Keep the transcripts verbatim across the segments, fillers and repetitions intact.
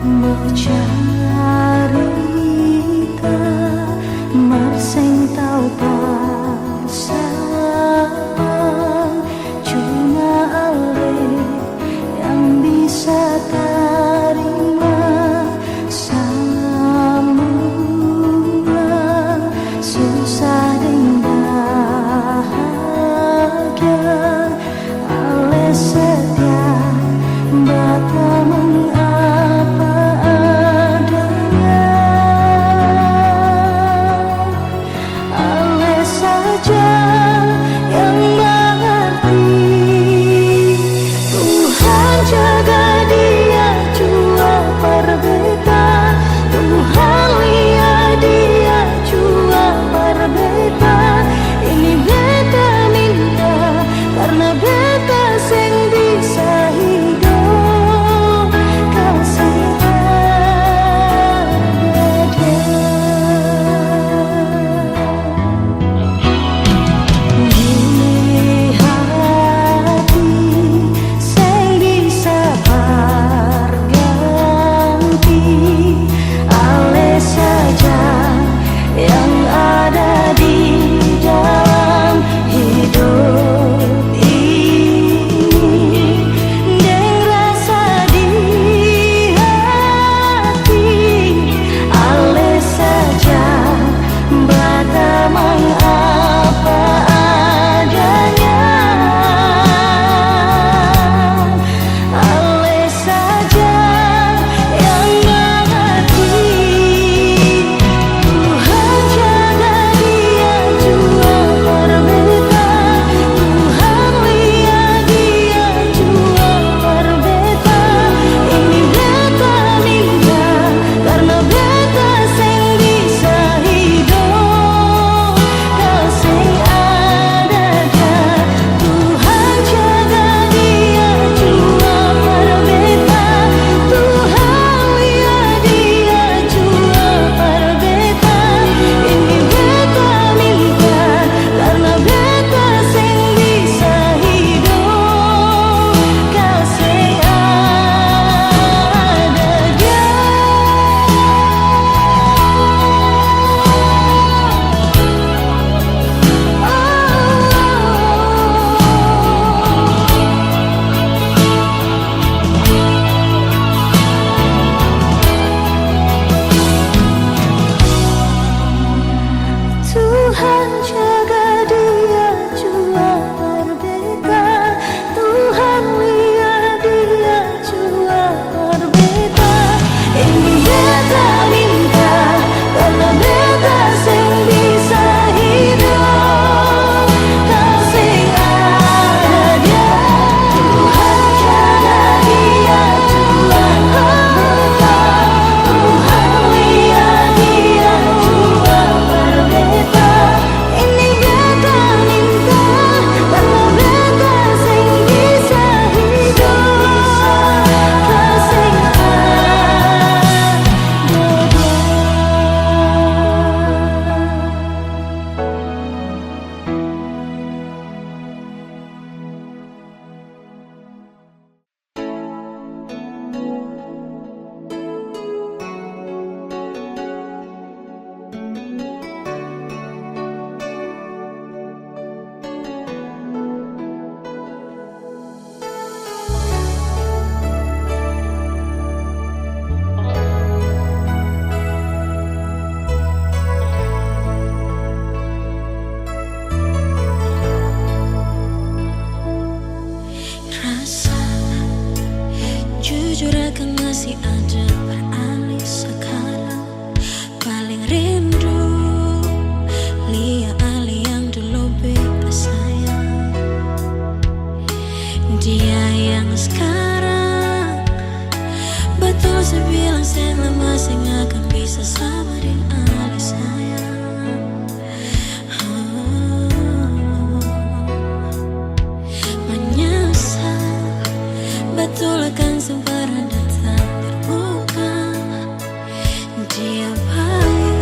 Bacarita mar seng tau parsapa, cuma ale yang bisa tarima samua susah deng bahagia. Ale setia batamang apa adanya. Ale saja yang mangarti. Tuhan jaga dia jua par beta. Tuhan lia dia jua par beta. Ini beta minta, karna beta seng bisa hidop kal seng ada dia. Di hati seng bisa par ganti, ale saja yang ada di dalam hidup ini. Deng rasa di hati, ale saja batamang apa adanya. Ale saja yang mangarti. Tuhan jaga dia jua par beta. Tuhan lia dia jua par beta. Ini beta minta, karna beta seng bisa hidop kal seng ada dia. Tuhan jaga dia jua par beta. Tuhan lia dia jua par beta. Ini beta minta, karna beta seng bisa hidop kal seng ada dia. Tuhan jaga dia jua par beta. Tuhan lia dia jua par beta. Ini beta minta, karna beta seng bisa hidop kal seng ada dia. Tuhan jaga dia jua par beta. Tuhan lia dia jua par beta. Ini beta minta, karna beta seng bisa hidop kal seng ada dia. Rasa jujur akang masih ada par ale sakarang. Paling rindu lia ale yang dolo beta sayang. Dia yang skarang batul se bilang seng lama seng akang bisa sama deng ale sayang. Manyasal, batul akang seng parna datang terbuka. Dia bae,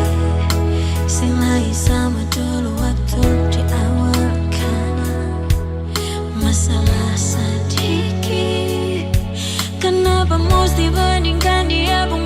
seng lagi sama dolo waktu di awal kanal. Masalah sadiki, kanapa musti bandingkan dia pung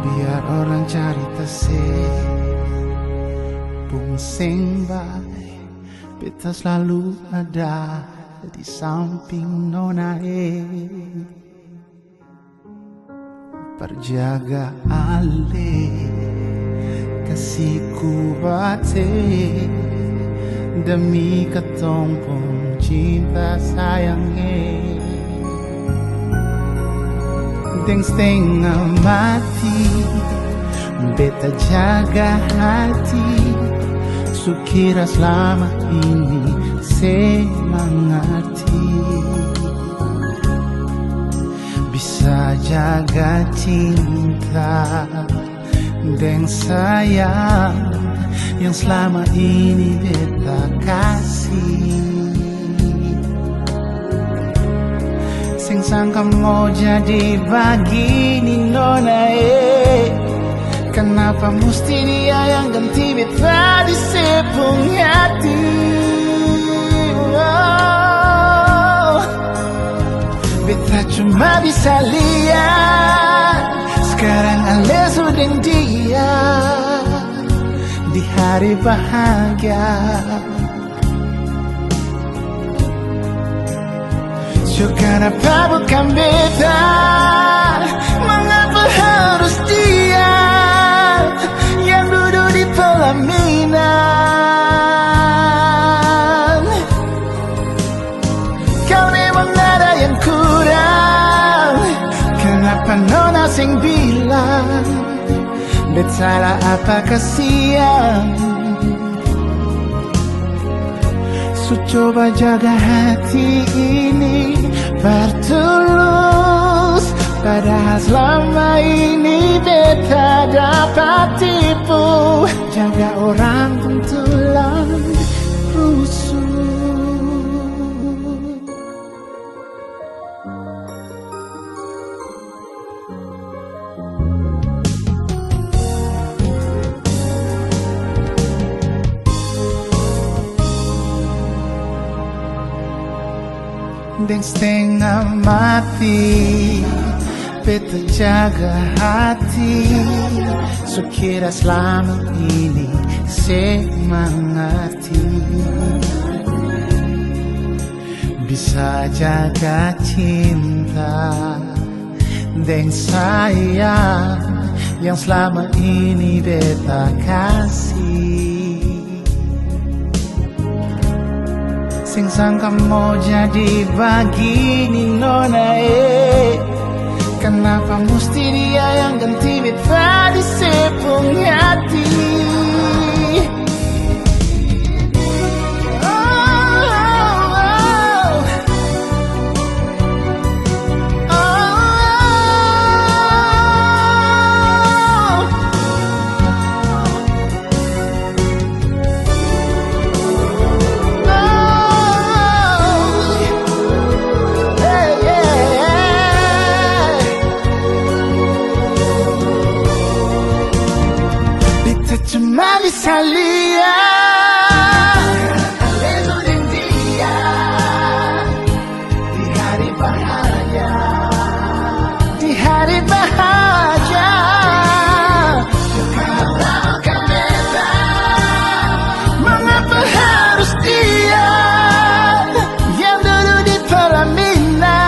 Biar orang carita se pung seng bae, beta slalu ada di samping nona e. Par jaga ale, kasi kuat e, demi katong pung cinta sayang e. Deng stenga mati, beta jaga hati, su kira slama ini se mangarti. Bisa jaga cinta deng sayang yang slama ini beta kasi. Seng sangka mo jadi bagini nona e. Kanapa musti dia yang ganti beta di se pung hati? Oh. Beta cuma bisa lia, skarang ale su deng dia di hari bahagia. So kanapa bukan beta? Mangapa harus dia yang dudu di pelaminan? Kalo memang ada yang kurang, kenapa nona seng bilang? Bet salah apa kasiang? Su coba jaga hati ini par tulus, padahal slama ini beta dapa tipu. Jaga orang pung tulang rusuk. Deng stenga mati, beta jaga hati, su kira slama ini se mangarti. Bisa jaga cinta deng sayang yang slama ini beta kasi. Seng sangka mo jadi bagini nona e. Kanapa musti dia yang ganti beta di se pung hati? Beta cuma bisa lia. Di hari bahagia, di hari bahagia. Mengapa harus dia yang dulu di pelaminan?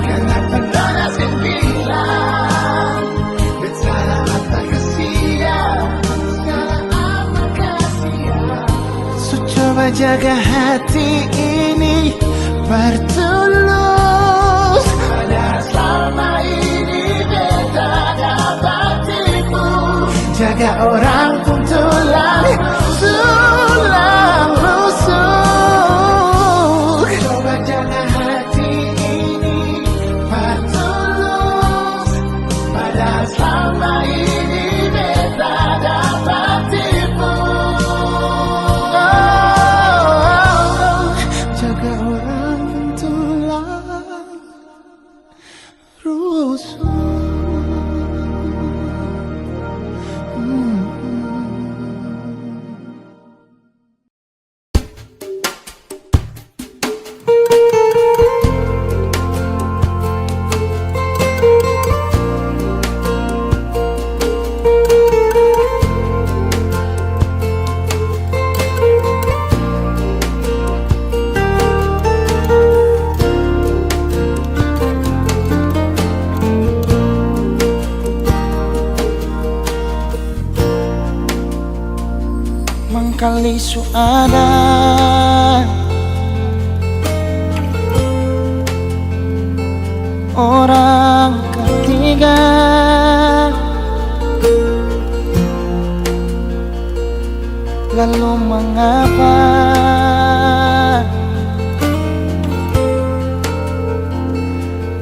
Kenapa nona seng bilang? Su coba jaga hati ini par tulus. Padahal slama ini beta dapa tipu. Jaga orang pung tulang, tulang rusuk. Coba jaga hati ini par tulus. Padahal slama ini beta dapa tipu. Jaga orang tulang rusuk. Hmm. Su ada orang ketiga, lalu mengapa?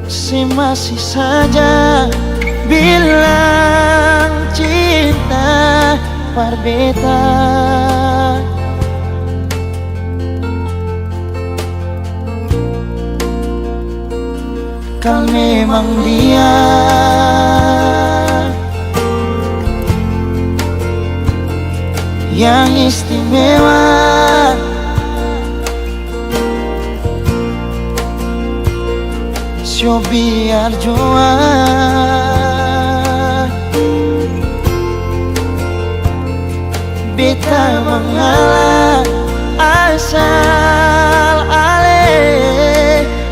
Se masih saja bilang cinta par beta. Kal memang dia yang istimewa, so biar jua beta mangalah, asal ale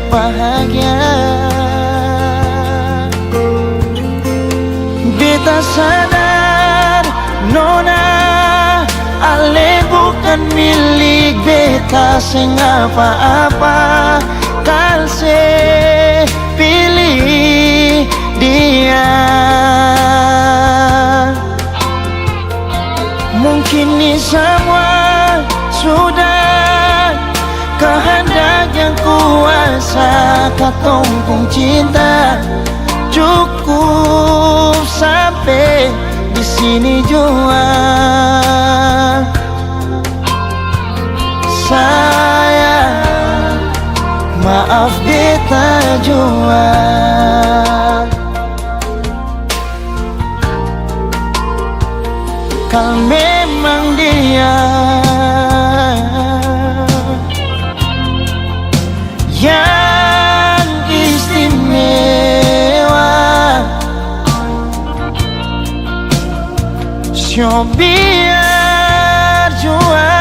bahagia. Beta sadar, nona, ale bukan milik beta seng apa-apa, kal se pilih dia. Mungkin ni samua sudah kehendak Yang Kuasa, katong pung cinta cukup sampe di sini jua. Sayang, maaf beta jua. Kal memang dia yang istimewa, so biar jua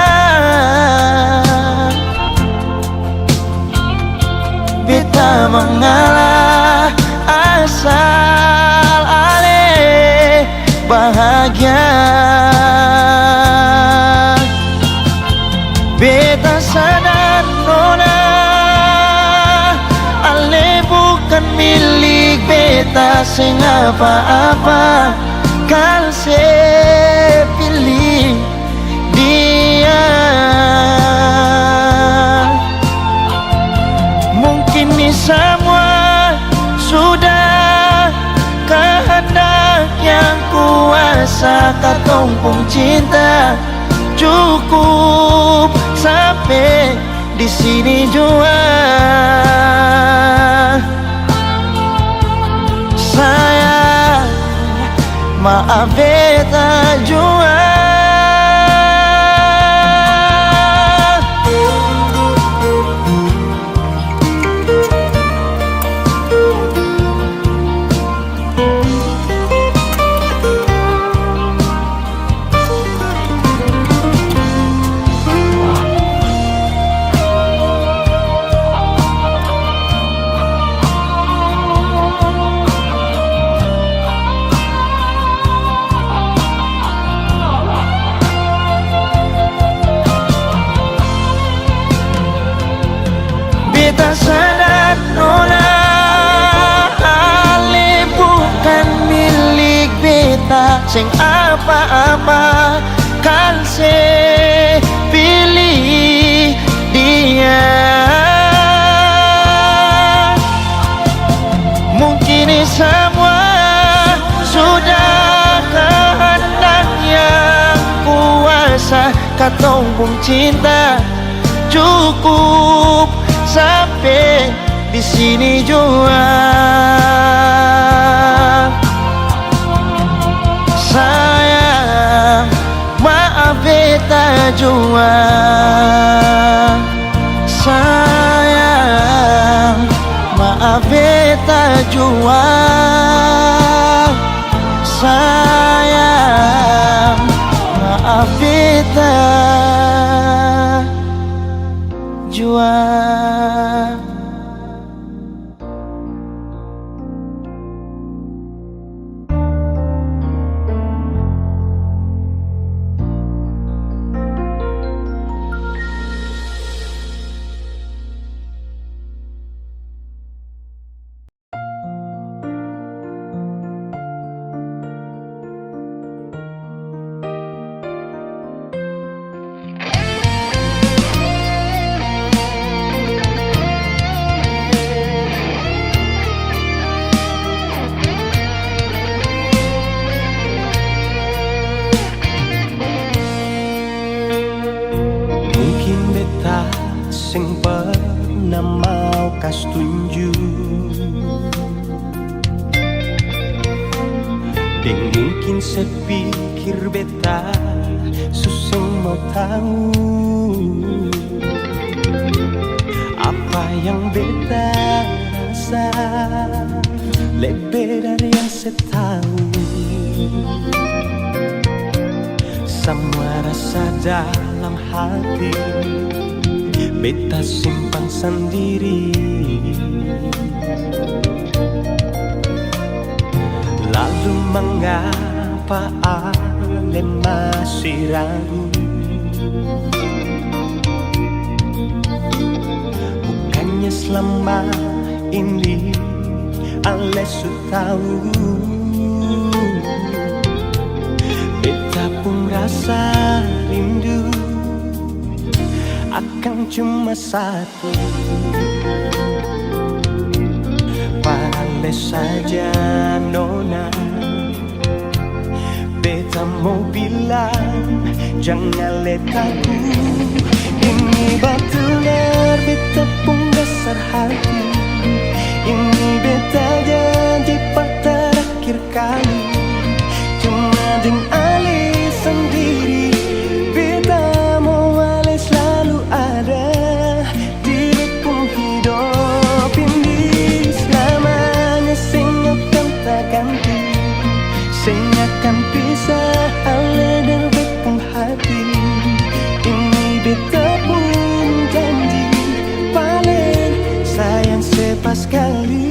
beta mangalah, asal ale bahagia. Beta sadar, nona, ale bukan milik beta seng apa-apa, kal se pilih dia. Mungkin ni samua sudah kehendak Yang Kuasa, katong pung cinta cukup sampe di sini jua. Sayang, maaf beta jua. Beta sadar, nona, ale bukan milik beta seng apa-apa, kal se pilih dia. Mungkin ni samua sudah kehendak Yang Kuasa, katong pung cinta cukup sampe di sini jua. Sayang, maaf beta jua. Sayang, maaf beta jua. Sayang, maaf beta jua. tunju. Deng mungkin se pikir beta su seng mo tau apa yang beta rasa, lebe dari yang se tau. Samua rasa dalam hati beta simpan sandiri. Lalu mangapa ale masih ragu? Bukannya selama ini ale su tau beta pung rasa rindu akang cuma satu. Pale saja nona, beta mo bilang, jang ale taku. Ini batul dari beta pung dasar hati. Ini beta janji par terakhir kali. Cuma deng ale sandiri, beta mo ale slalu ada di beta pung hidop ini. Selamanya seng akan taganti, seng akan pisah ale deng beta pung hati. Ini beta pung janji, paling sayang se paskali.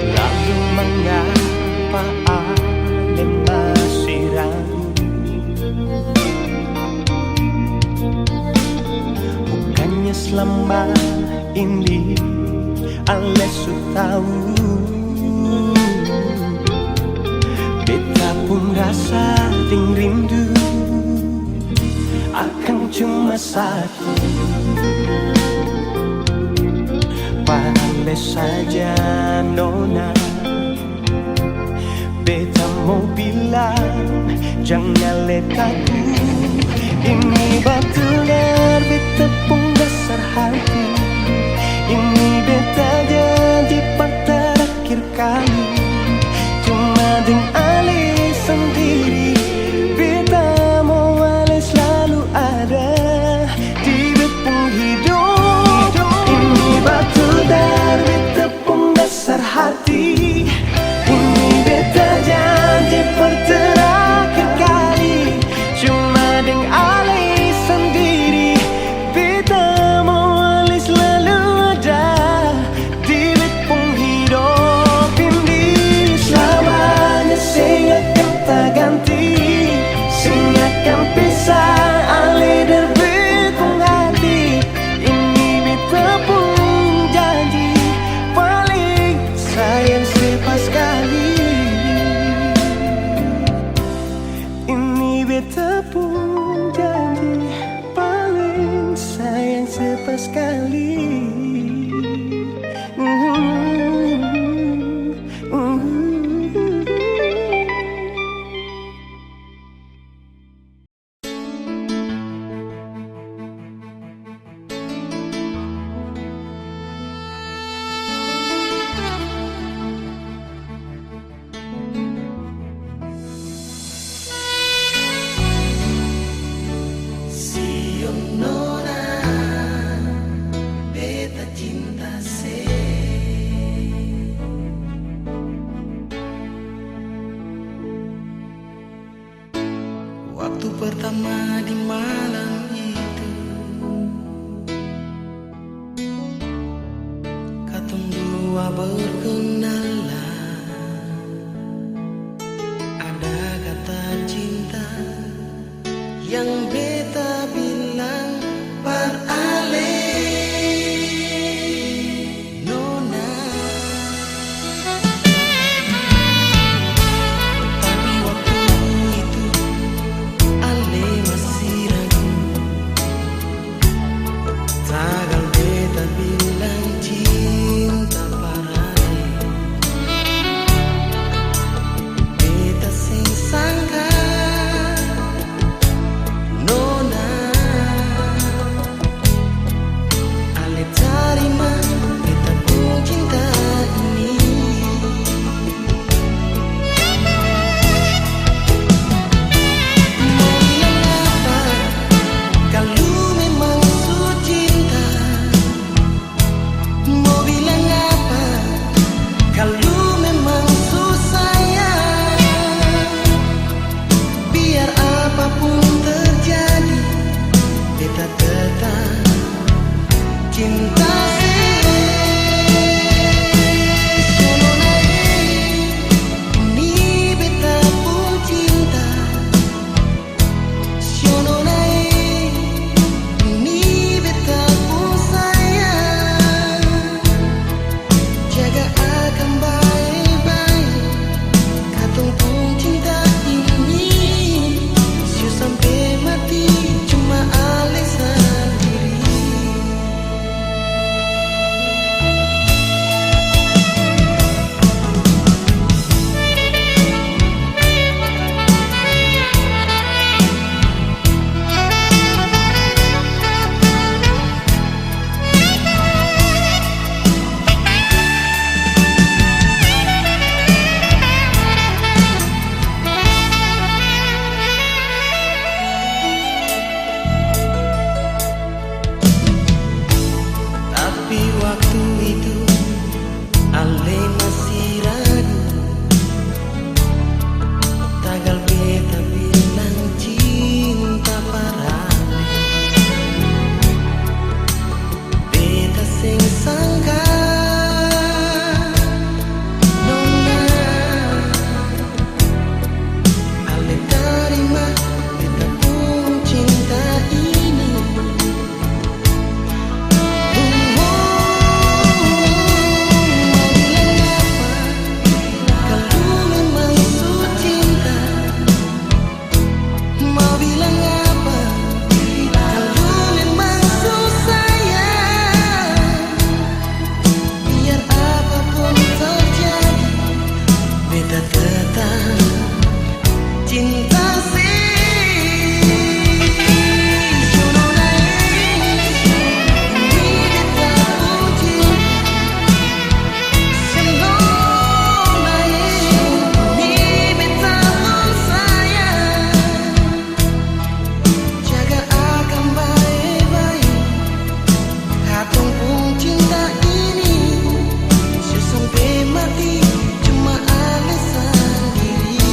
Lalu mangapa ale masih ragu? Bukannya selama ini ale su tau beta pung rasa deng rindu akang cuma satu. Pale saja nona, beta mo bilang, jang ale taku. Ini batul dari beta pung dasar hati. Ini beta janji par terakhir kali. Cuma deng ale sandiri, beta mo ale slalu ada di beta pung hidop. Ini batul dari beta pung dasar hati. Ini beta janji par terakhir kali. Cuma deng ale sandiri, beta mo ale slalu ada di beta pung hidop ini. Selamanya seng akan taganti, seng akan pisah ale dari beta pung hati. Ini beta pung janji, paling sayang se paskali. Ini beta pung janji, paling sayang se paskali. Siang nona, beta cinta se. Waktu pertama di malam itu, katong dua berkenalan. Ada kata cinta yang beta bilang par ale. Bilang cinta parale, beta seng sangka, nona. Ale tarima beta pung cinta ini. Mo bilang apa, kalu memang su cinta. Mo bilang apa, kalu memang su sayang. Biar apapun terjadi, beta tetap cinta se. Sonona e, ini beta pung cinta. Sonona e, ini beta pung sayang. Jaga akang bae-bae, katong pung cinta ini, su sampe mati, cuma ale sandiri. Tapi waktu itu, ale masih ragu, tagal beta bilang cinta parale. Beta seng sangka, nona. Ale tarima beta pung cinta ini. Mo bilang apa, kalu memang su cinta. Mo bilang apa, kalu memang su sayang. Biar apapun terjadi, beta tetap cinta se. Sonona e, ini beta pung cinta. Sonona e, ini beta pung sayang. Jaga akang bae-bae, katong pung cinta ini, su sampe mati, cuma ale sandiri.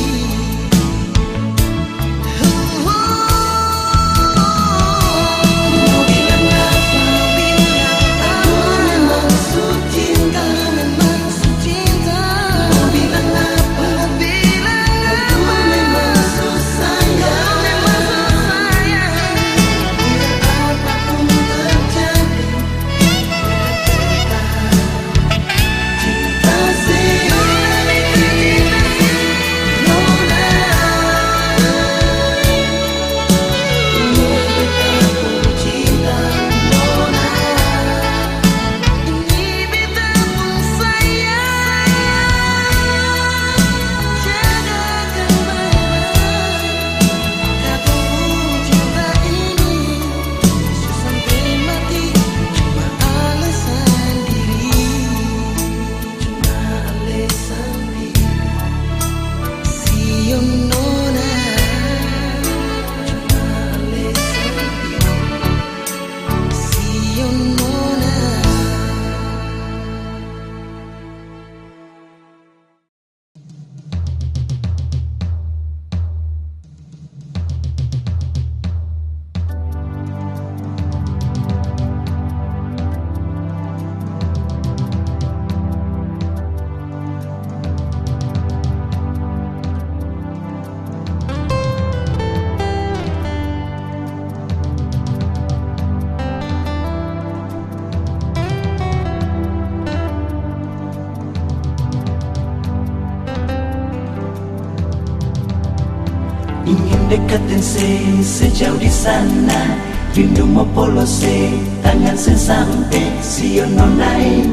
Ingin dekat deng se, se jauh di sana. Rindu mo polose, tangan seng sampe, sio nona e.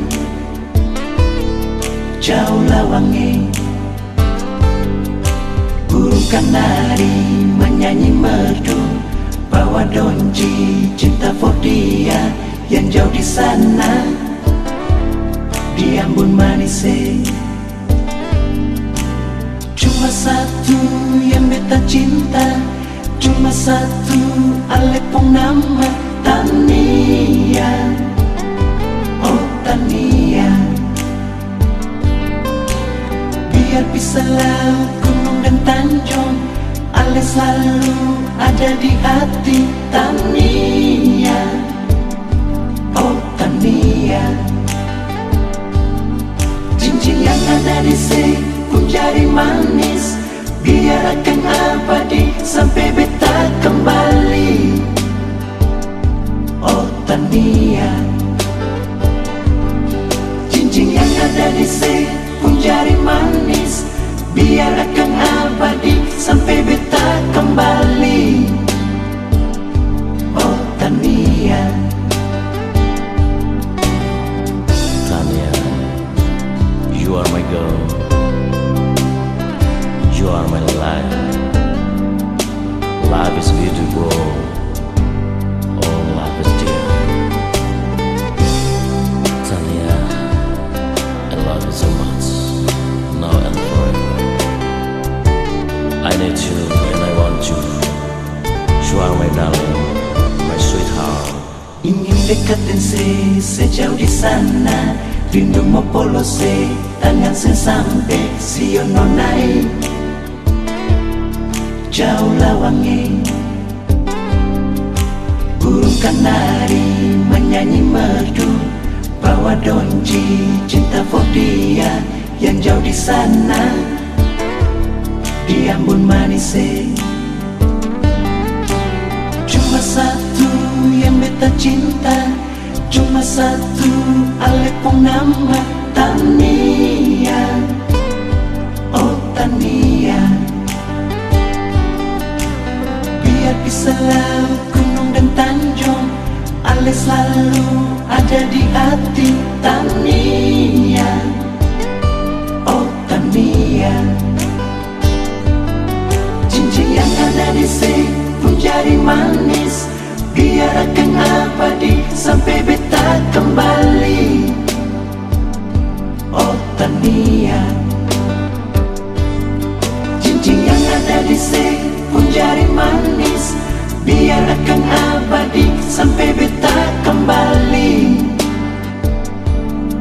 Jauh lawang e. Burung kanari manyanyi merdu, bawa donji cinta for dia yang jauh di sana, di Ambon Manis e. Cuma satu yang beta cinta, cuma satu ale pung nama, Tania. Oh, Tania. Biar bisa laut, gunung dan tanjung, ale slalu ada di hati, Tania. Oh, Tania. Cincin yang ada di se pung jari manis, biar akang abadi sampe beta kembali. Oh, Tania. Cincin yang ada di se pung jari manis, biar akang abadi sampe beta kembali. Oh, Tania. Tania, you are my girl. You are my life. Life is beautiful. Oh, life is dear. Tania, I love you so much. Now and forever. I need you and I want you. You are my darling, my sweetheart. Ingin dekat deng se, sejauh di sana. Rindu mo polose, tangan seng sampe, sio nona e. Jauh lawang e. Burung kanari manyanyi merdu, bawa donji cinta for dia yang jauh di sana, di Ambon Manis e. Cuma satu yang beta cinta, cuma satu ale pung nama, Tania. Oh, Tania. Biar bisa laut, gunung dan tanjung, ale slalu ada di hati, Tania. Oh, Tania. Cincin yang ada di se pung jari manis, biar akang abadi sampe beta kembali. Oh, Tania. Cincin yang ada di se pung jari manis, biar akang abadi sampe beta kembali.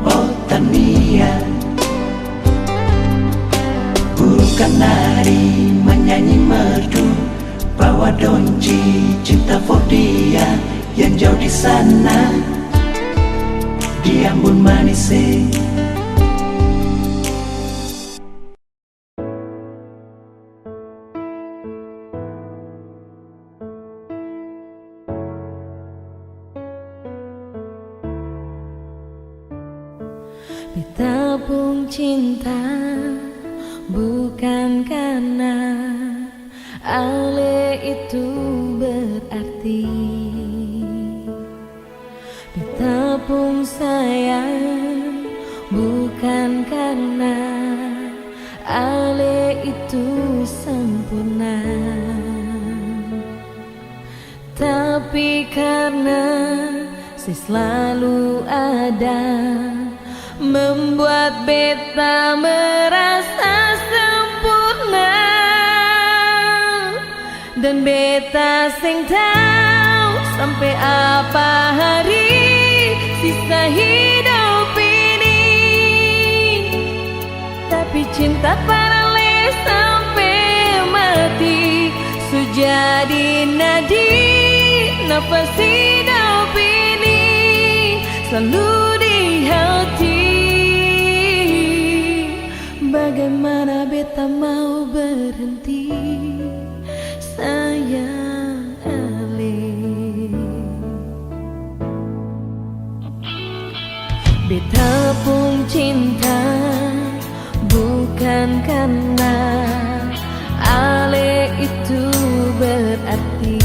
Oh, Tania. Burung kanari manyanyi merdu, bawa donji cinta for dia yang jauh di sana, di Ambon Manis e. Beta pung cinta bukan karna ale itu berarti. Beta pung sayang bukan karna ale itu sempurna, tapi karna se slalu ada membuat beta merasa sempurna. Dan beta seng tau sampe apa hari sisa hidup ini. Tapi cinta par ale sampe mati, su jadi nadi nafas hidup ini, slalu di hati. Bagaimana beta mau berhenti sayang ale? Beta pung cinta bukan karna ale itu berarti,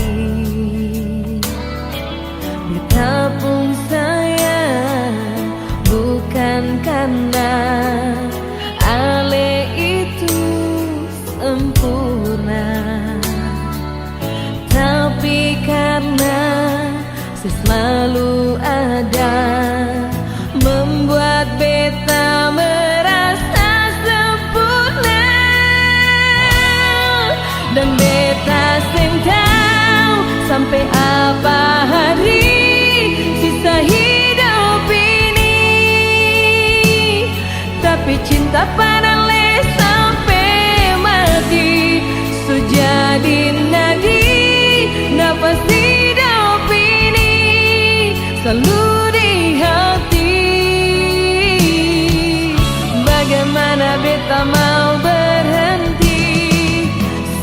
Padahal sampe mati, su jadi nadi, napas hidup ini slalu di hati. Bagaimana beta mau berhenti?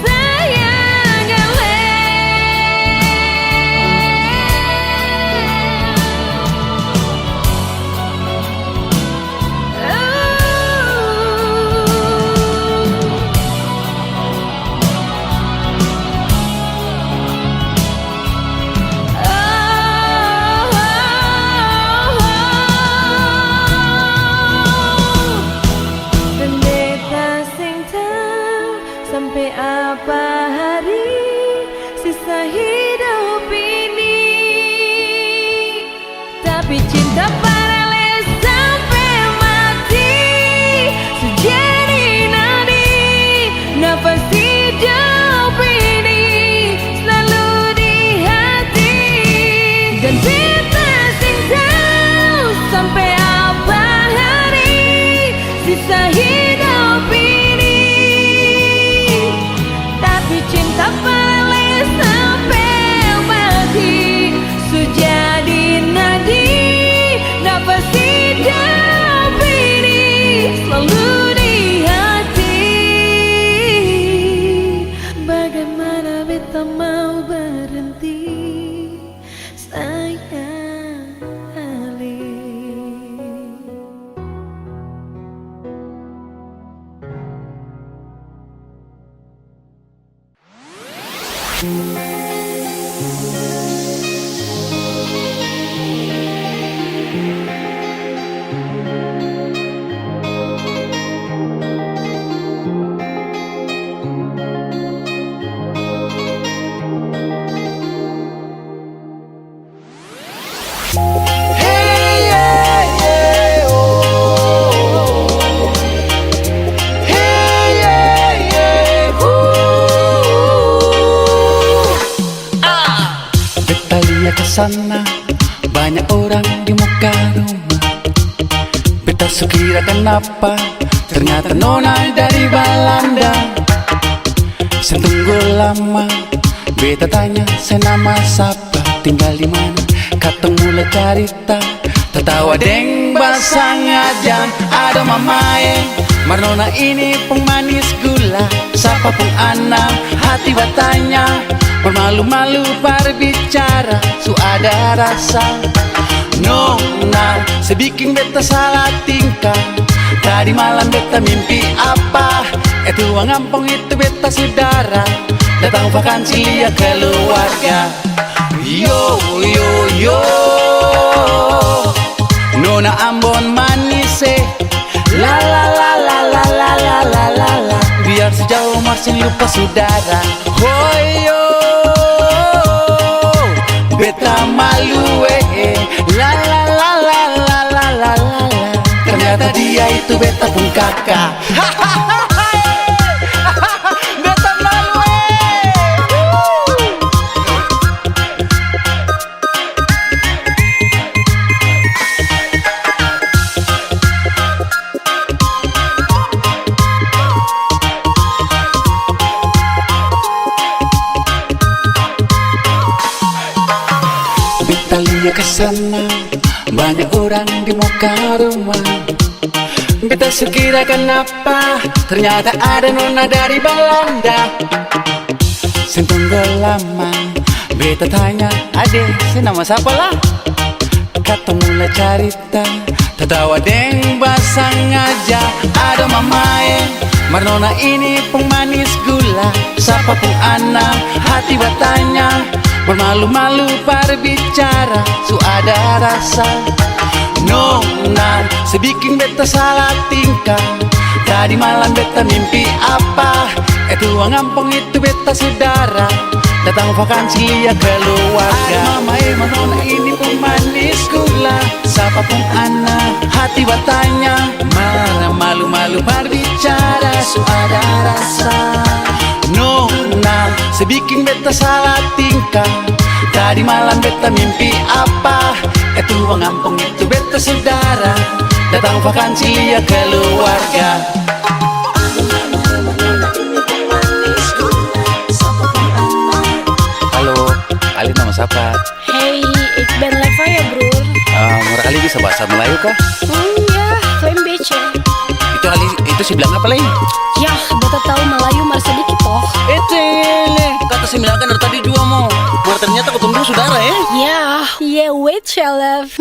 Sayang ale. Sampe apa hari sisa hidup ini, tapi cinta parale sampe mati, su jadi nadi, napas hidup ini slalu di hati. Dan beta seng tau sampe apa hari sisa hidup ini, tapi cinta parale sampe mati, su jadi nadi, napas hidup ini slalu di hati. Bagaimana beta mau berhenti? Sayang ale. Hey, yeah, yeah, oh. Hey, yeah, yeah, ooh. Ah. Beta lia ka sana, banya orang di muka rumah. Beta su kira kanapa, ternyata nona dari Balanda. Seng tunggu lama, beta tanya, "Se nama sapa? Tinggal di mana?" Katong mulai carita, tatawa deng basangaja. Ada mamae, mar nona ini pung manis gula. Sapa pung ana? Hati batanya, mar malu-malu par bicara. Su ada rasa. Nona, se biking beta salah tingkah. Tadi malam beta mimpi apa? Itu orang gampong itu beta sudara. Datang vakansi lia keluarga. Yo, yo, yo. Nona Ambon manis, eh. La, la, la. Biar su jauh mar seng lupa sudara. Hoyo, beta malu, eh, eh. La, la, la. Ternyata dia itu beta pung kaka. Beta malu, eh. Beta lia ka sana, banya orang di muka rumah. Beta su kira kanapa, ternyata ada nona dari Balanda. Seng tunggu lama, beta tanya, "Ade, se nama sapa la?" Katong mulai carita, tatawa deng basangaja. Ada mamae, mar nona ini pung manis gula. Sapa pung ana? Hati batanya, mar malu-malu par bicara. Su ada rasa. Nona, se biking beta salah tingkah. Tadi malam beta mimpi apa? Itu orang gampong itu beta sudara. Datang vakansi lia keluarga. Ada mamae, mar nona ini pung manis gula. Sapa pung ana? Hati batanya. Mar malu-malu par bicara, su ada rasa. Nona, se biking beta salah tingkah. Tadi malam beta mimpi apa? Itu orang gampong itu beta sudara. Datang vakansi lia keluarga. Halo, ale nama sapa? Hei, ik ben Levaya, Brur. Ah, mar ale bisa bahasa Melayu ka? Hmm, ya, klaim bece. Itu ale, itu si bilang apa lai? Yah, beta tau Melayu mar sadiki toh. Etele, kata si bilang kan dari tadi jua mo. Mar ternyata katong dua sudara, eh? Yah, ye, wait, Shelef.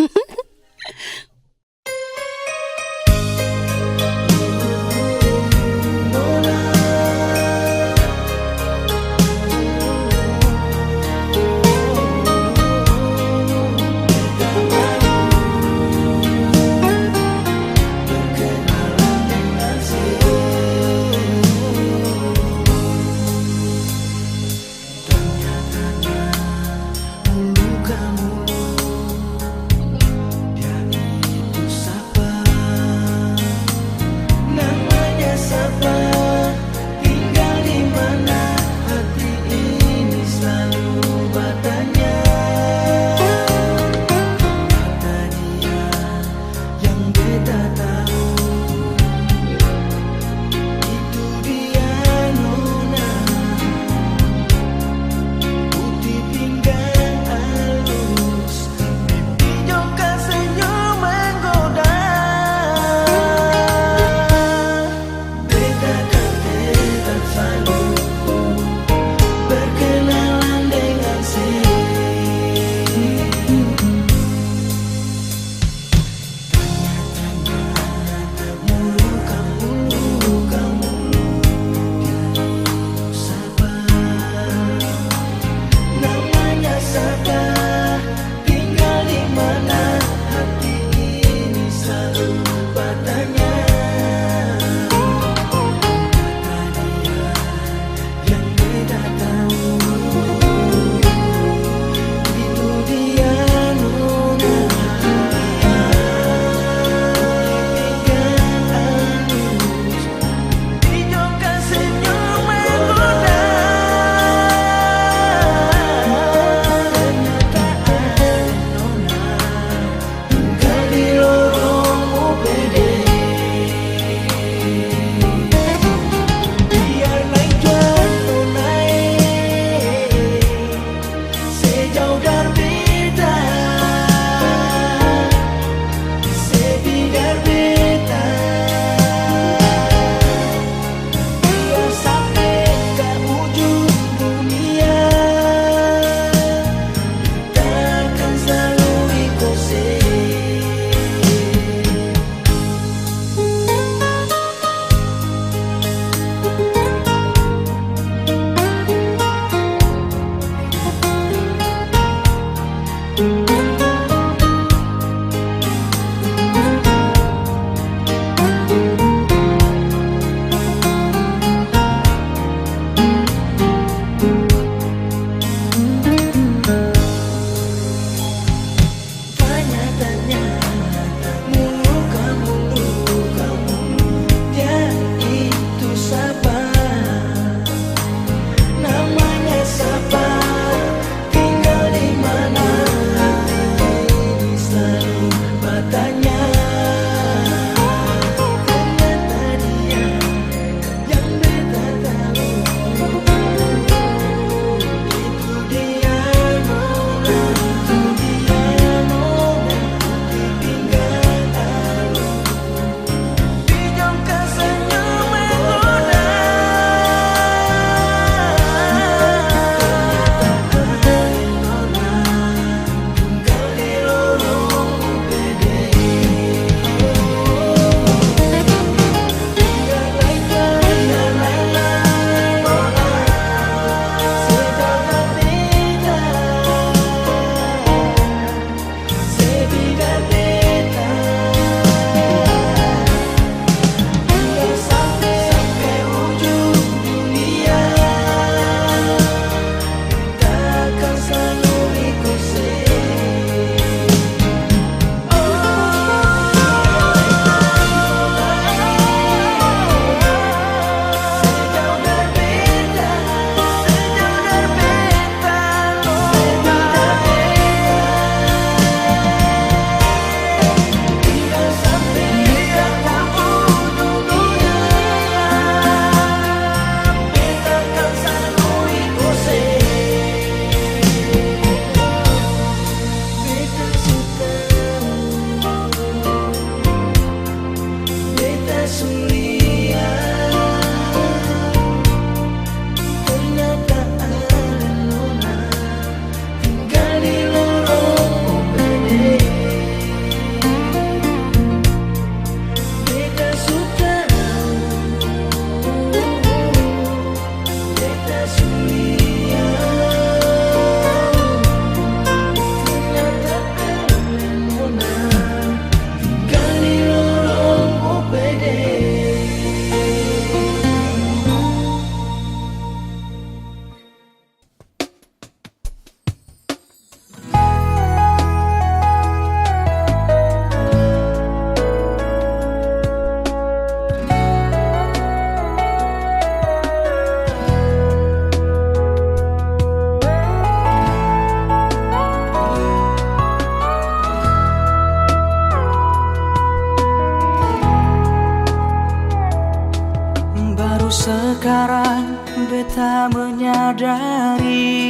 Sekarang beta menyadari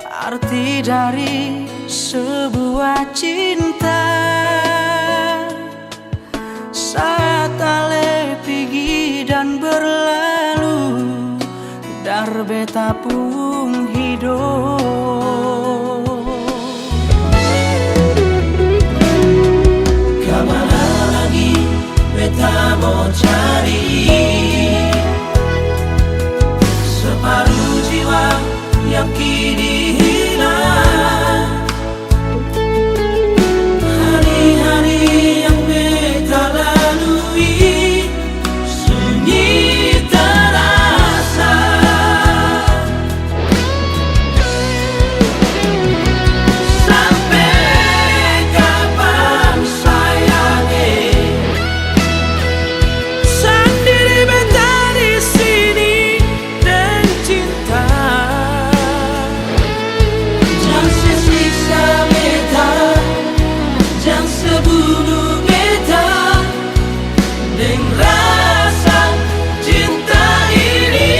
arti dari sebuah cinta. Saat ale pigi dan berlalu dari beta pung hidop. Kamana lagi beta mo cari separuh jiwa yang kini hilang? Hari-hari yang beta lalui sunyi terasa. Sampe kapan sayang e, sandiri beta di sini deng cinta. Jang se siksa beta, jang se bunuh beta deng rasa cinta ini.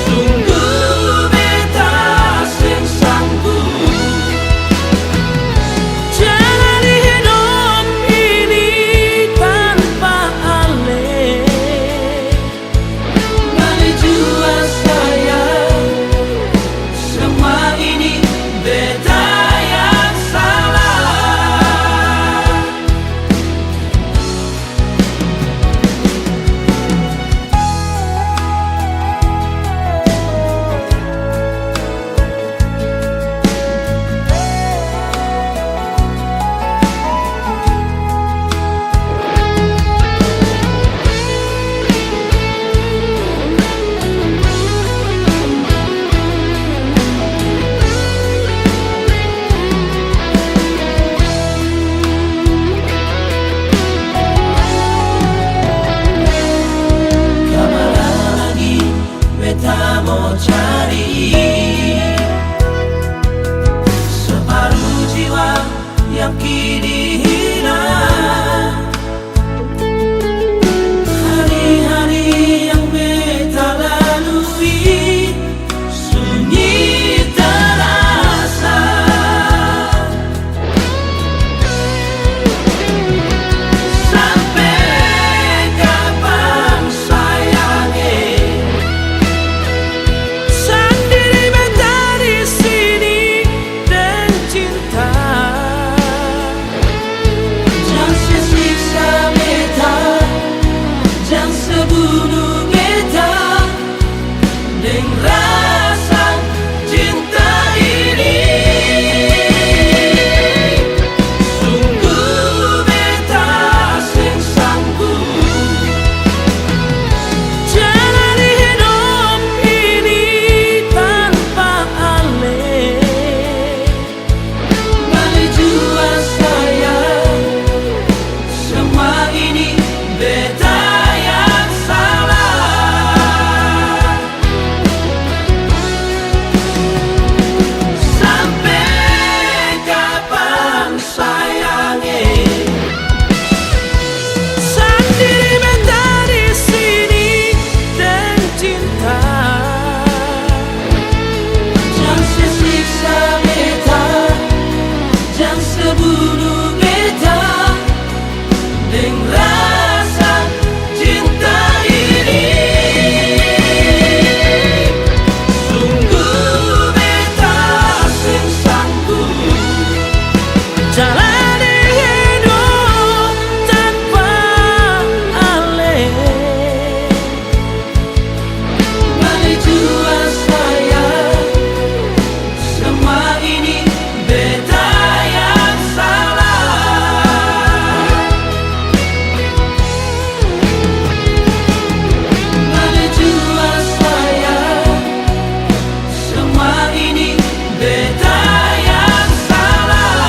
Sungguh beta seng sanggup jalani hidop ini tanpa ale. Bale jua sayang, semua ini beta yang salah. Kamana lagi beta mo cari separuh jiwa yang kini hilang? Hari-hari yang beta lalui sunyi terasa. Sampe kapan sayang e, sandiri beta di sini deng cinta? Jang se siksa beta, jang se bunuh beta deng rasa cinta ini. Sungguh beta seng sanggup jalani hidop ini tanpa ale. Bale jua sayang, semua ini beta yang salah. Sampe kapan sayang e, sandiri beta di sini deng cinta? Jang se siksa beta, jang se bunuh beta deng rasa cinta ini. Sungguh beta seng sanggup jalani hidup tanpa ale. Bale jua sayang, semua ini beta yang salah. Bale jua sayang, semua ini beta yang salah.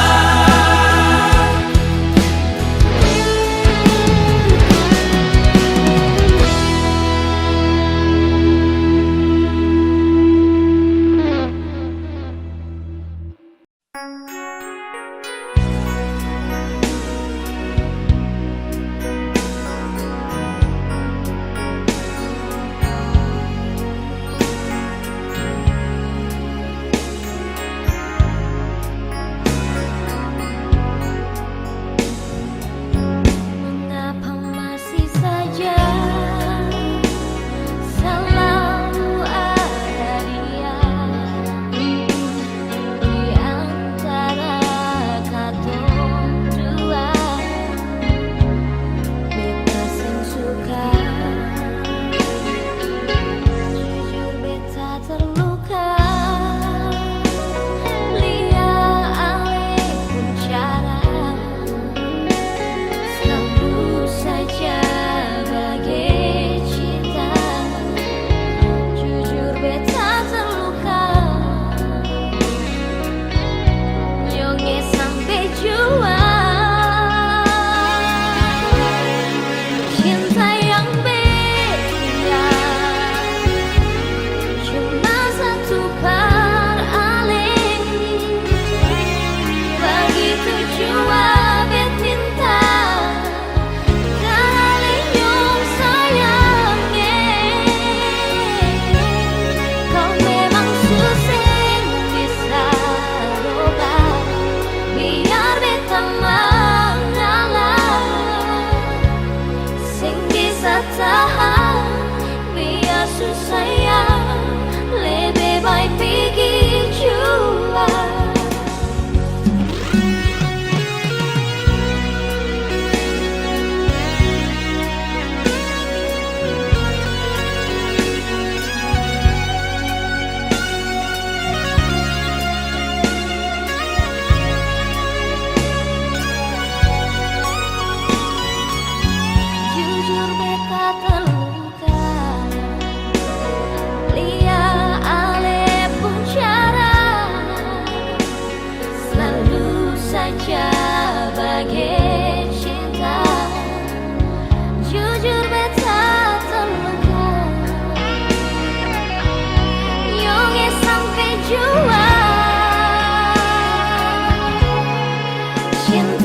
Cinta